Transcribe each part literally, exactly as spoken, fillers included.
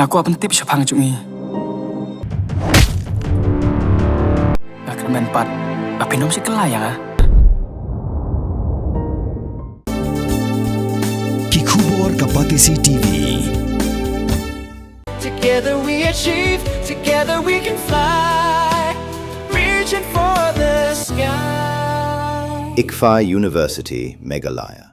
Nga kwah pyntip shaphang jong i. Nga kyrmen pat ba phin ym shah kylla ïa nga. Ki khubor ka Batesi T V. Together we achieve, together we can fly, reaching for the sky. ICFAI University, Meghalaya.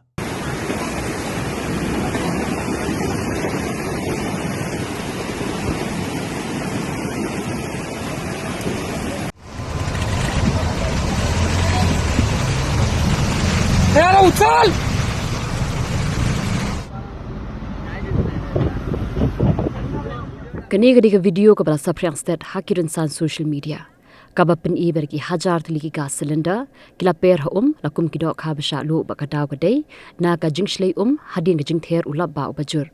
Kane ka dei ka video kaba la saphriang stet ha ki rynsan social media, kaba pyni ba ki hajar tylli ki gas cylinder ki la per ha um, la kum ki dohkha ba shah luh bad ka daw ka dei na ka jingshlei um hadien ka jingther u lapbah uba jur.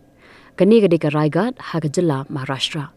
Kane ka dei ka Raigad ha ka jylla Maharashtra.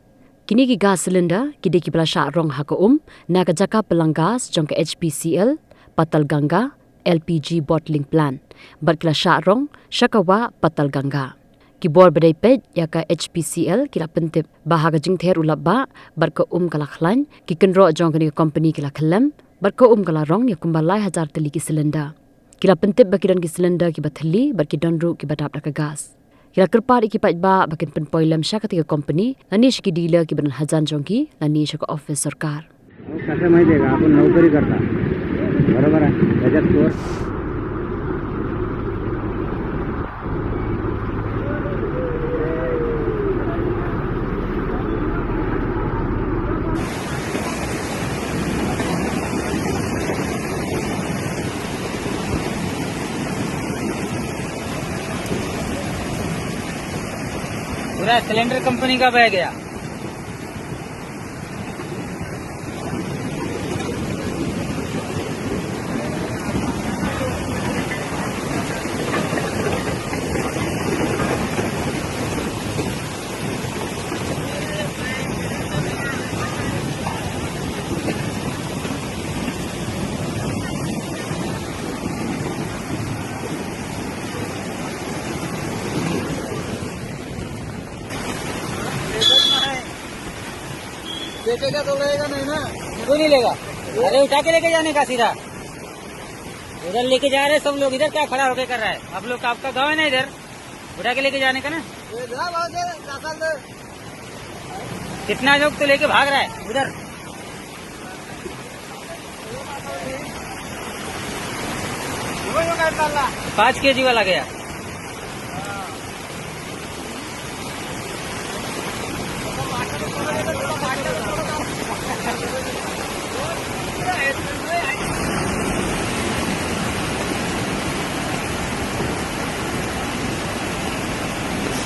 Kine ki gas cylinder ki dei kiba la shah rong ha ka um na ka jaka pynlang gas jong ka H P C L Patalganga L P G bottling plant, bad ki la shah rong sha ka wah Patalganga. Ki bor ba dei peit ïa ka H P C L ki la pyntip ba ha ka jingther u lapbah bad ka um ka la khlaiñ, ki kynroh jong kane ka company ki la khyllem bad ka um ka la rong ïa kumba lai hajar tylli ki cylinder. Ki la pyntip ba ki don ki cylinder kiba thylli bad ki don ruh kiba dap da ka gas. Ki la kyrpad ïa ki paidbah ba kin pynpoi lem sha katei ka company lane sha ki dealer kiba don hajan jong ki lane sha ka office sorkar. वो कैसे मैं देगा? अपन नौकरी करता, बरोबर है, बचत कोर। पूरा सिलेंडर कंपनी का बह गया। बेटे का तो लेगा नहीं ना। क्यों नहीं लेगा? अरे, उठा के लेके जाने का सीधा। उधर लेके जा रहे हैं सब लोग, इधर क्या खड़ा होके कर रहा है? आप लोग का, आपका गाँव है ना इधर, उठा के लेके जाने का ना। ये जा, वहाँ से, जा, जा, जा। कितना लोग तो लेके भाग रहा है उधर। पाँच केजी वाला गया।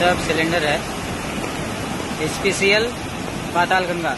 सब सिलेंडर है, एचपीसीएल पाताल गंगा।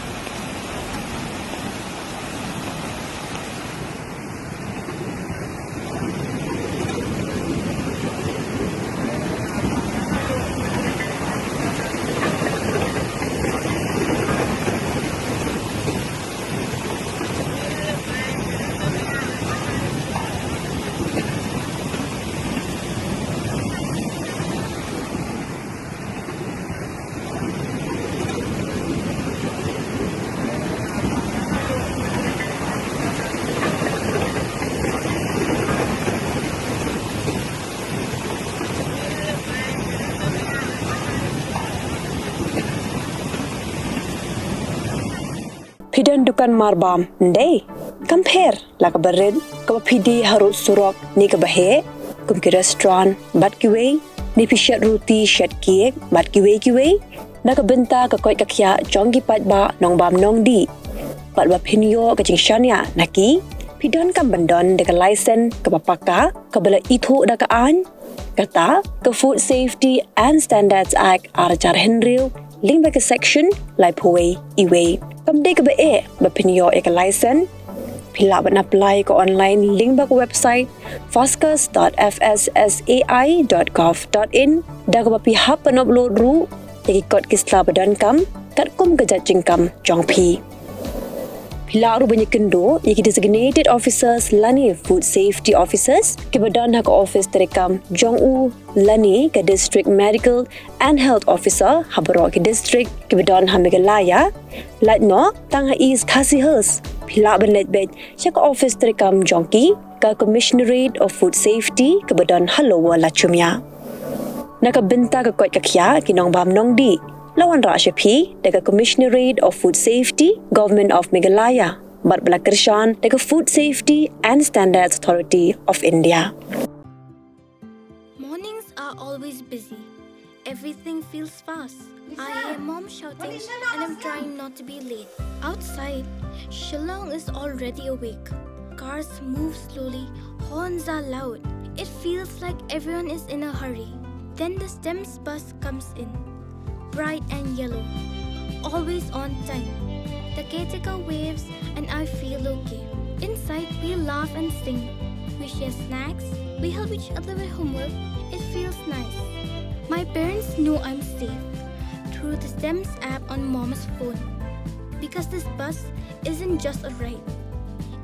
Phi don dukan marbam, ym dei? Kam pher la kaba rit, kaba phi die harud surok ne kaba heh, kum ki restaurant bad kiwei, ne phi shet ruti shet cake bad kiwei kiwei, na ka bynta ka koit ka khiah jong ki paidbah nongbam nongdih. Bad ba phin ïoh ka jingshaniah na ki, phi donkam ban don da ka license kaba paka, kaba la ithuh da ka aiñ, kata ka Food Safety and Standards Act ar hajar hynriew, lyngba ka section laiphew wei E wei. Kam dei kaba eh ba phin ïoh ïa ka license. Phi lah ban apply ka online lyngba ka website foscus dot F S S A I dot gov dot in, da kaba phi hap ban upload ruh ïa ki kot ki sla ba donkam katkum ka jait jingkam jong phi. Phi lah ruh ban ïakynduh ïa ki designated officers lane food safety officers kiba don ha ka office treikam jong u lane ka district medical and health officer ha baroh ki district kiba don ha Meghalaya. Lait noh tang ha East Khasi Hills, phi lah ban leit beit sha ka office treikam jong ki, ka Commissionerate of Food Safety kaba don ha Lower Lachumia. Na ka bynta ka koit ka khiah ki nongbam nongdih, la wanrah sha phi da ka Commissionerate of Food Safety, Government of Meghalaya, bad ba la kyrshan da ka Food Safety and Standards Authority of India. Mornings are always busy. Everything feels fast. I hear mom shouting and I'm trying not to be late. Outside, Shillong is already awake. Cars move slowly, horns are loud. It feels like everyone is in a hurry. Then the STEMS bus comes in. Bright and yellow. Always on time. The caretaker waves and I feel okay. Inside, we laugh and sing. We share snacks. We help each other with homework. It feels nice. My parents know I'm safe through the STEMS app on mom's phone. Because this bus isn't just a ride,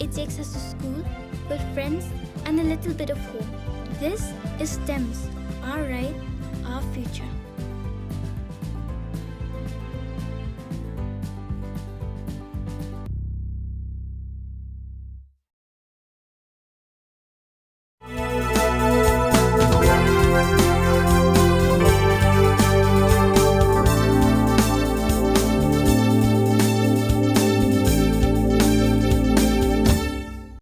it takes us to school, with friends, and a little bit of home. This is STEMS, our ride, our future.